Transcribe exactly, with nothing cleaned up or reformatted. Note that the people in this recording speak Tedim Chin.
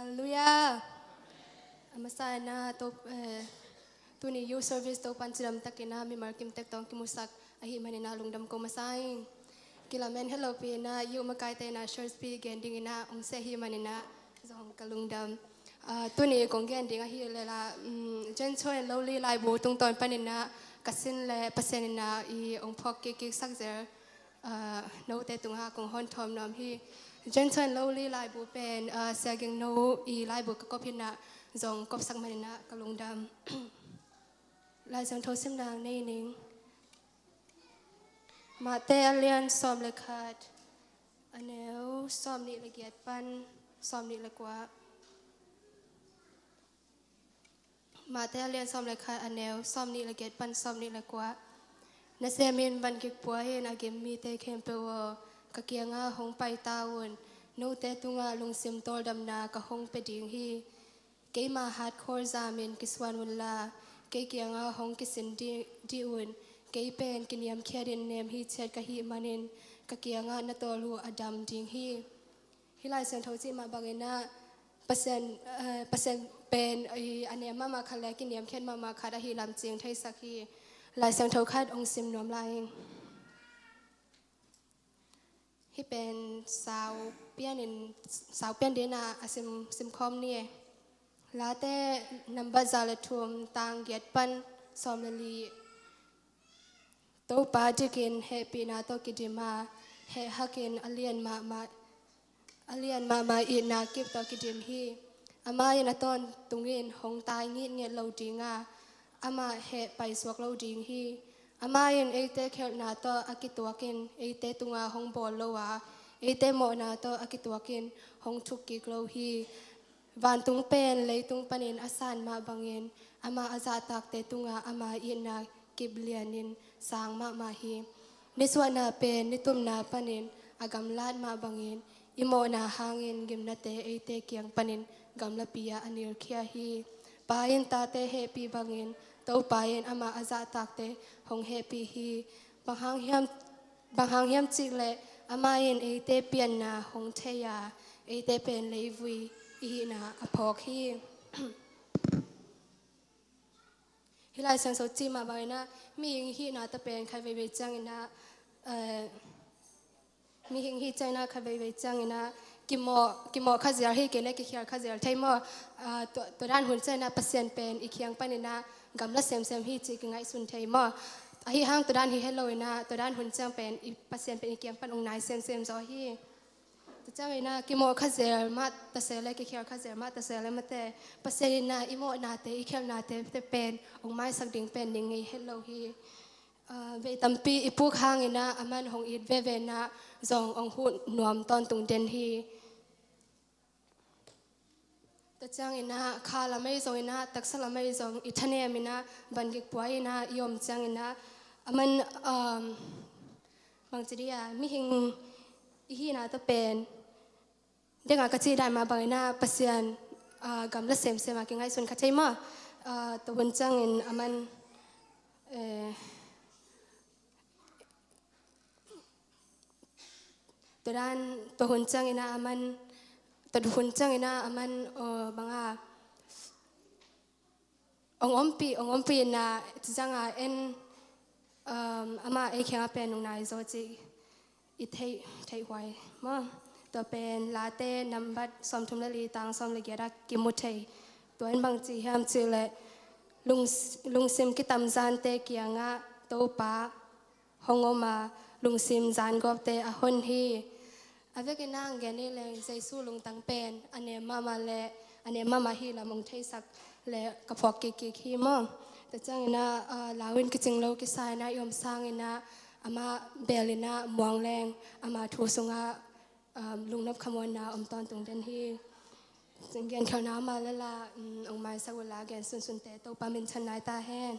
Halleluiah. A masa in ah, to, eh, tuni youth service Topa'n cidam takin ah mimal kim tek tawh kimusak ahih manin ah lungdam ko masa ing. Kilamen hello pi in ah youth makaite in ah short speech gen dingin ah hong seh ahih manin ah zong ka lungdam. Ah, tuni kong gen ding ahih leh la, um, Jen Choi and Lowly laibu tungtawn panin ah ka sin leh Pasian in ah i hong phawk kikkik sak zel, ah, note tungah kong hawm thawm nuam hi. Jen Choi and Lowly laibu pen, ah, Sia Ging No i laibu ka kop hi in ah zong kopsak manin ah ka lungdam. Lai Siangtho simna nei ning. Mate a lian sawm le khat, a neu sawm nih le giat pan sawm nih le kua. Mate a lian sawm le khat, a neu sawm nih le giat pan sawm nih le kua. Nasem in van kik pua in a gim mite khempeuh aw, ka kiangah hong pai ta un. Note tungah lungsim tawldamna ka hong pia ding hi. Keima hardcore zamin kisuan unla, kei kiangah hong kisin dih, dih un. Kei pen kiniamkhiatin nem hi ciat ka hih manin, ka kiangah na tawl uh a dam ding hi. Hih Lai Siangtho cih mah bangin ah Pasian, eh, Pasian pen i a nem mahmah khat le kiniamkhiat mahmah khat ahi lam cing theisak hi. Lai Siangtho khat hong sim nuam lai ing. Hih pen sau pianin, sau pian dingin ah a sim, simkhawm ni. Late nambat za le thum, tang giat pan sawm le li. Topa dikin hehpihna tawh kidim a, heh hakin a lian mahmah, a lian mahmah itna kip tawh kidim hi. Amah in a tawntungin hong tai ngitnget lo ding a, amah heh paisuak lo ding hi. Amah in eite khelhna tawh a kituakin eite tungah hong bawl lo a, eite mawhna tawh a kituakin hong thuk kik lo hi. Vantung pen leitung panin a san mah bangin amah a zahtakte tungah ama itna kip lianin sang mahmah hi. Nisuahna pen nitumna panin a gamlat mah bangin i mawhna hangin gimnate eite kiang panin gamlapi ah a nilkhia hi. Pa in tate hehpih bangin Topa in amah a zahtakte hong hehpih hi. Bang hang hiam, bang hang hiam cih leh amah in eite pianna hong thei a, eite pen leivui i hihna a phawk hi. Hih Lai Siangtho cih mah bangin ah mihing i hihna tawh pen khat veivei ciangin ah, eh, mihing i hih ciangin ah khat veivei ciangin ah kimawh, kimawh kha zel hi kei leh kikhial kha zel thei maw? Ah, tua, tua dan hun ciangin ah Pasian pen i kiang panin ah gamla semsem hi cih kingaihsun thei maw? Ahi hang tua dan hi het lo in ah tua dan hun ciang pen i Pasian pen i kiang pan hong nai semsem zaw hi. Tua ciangin ah kimawh kha zel mah ta se leh kikhial kha zel mah ta se leh mate, Pasian in ah i mawhnate i khelhnate te pen hong maisak ding pen ning ngei het lo hi. Ah, vei tampi i puk hangin ah aman hong it veve in ah zong hong huh nuam tawntung den hi. Tua ciangin ah kha lam ahi zongin ah taksa lam ahi zong i thanem in ah van kik pua in ah i om ciangin ah aman, um, bangci dih a, mihing i hihna tawh pen dengah ka cih dan mah bangin ah Pasian, ah, gamla semsem a kingaihsun kha thei maw? Ah, tua hun ciangin aman, eh, tua dan, tua hun ciangin ah aman, tua hun ciangin ah aman, oh, banga hong ompih, hong ompih in ah ci ciangin en, um, amah ei kiangah pen hong nai zaw cih i theih, theihhuai maw? Tua pen Late nambat sawmthum le li tang sawm le giat ah kimu thei. Tua in bangci hiam cih leh lung, lungsim kitamzante kiangah Topa hong om a, lungsim zangawpte a hon hi. A vekin ah hong gen ni leng Jesu lungtang pen a nem mahmah leh a nem mahmah hi lam hong theisak leh ka phawk kikkik hi maw? Tua ciangin ah, ah, lau in kicing lo kisa in ah i om sangin ah amah bel in ah muang leng ama thu sungah, ah, lungnop khamuanna om tawntung den hi. Gen khialhna om a leh la, um, hong maisak uh la gen sunsunte Topa minthanna hi ta hen.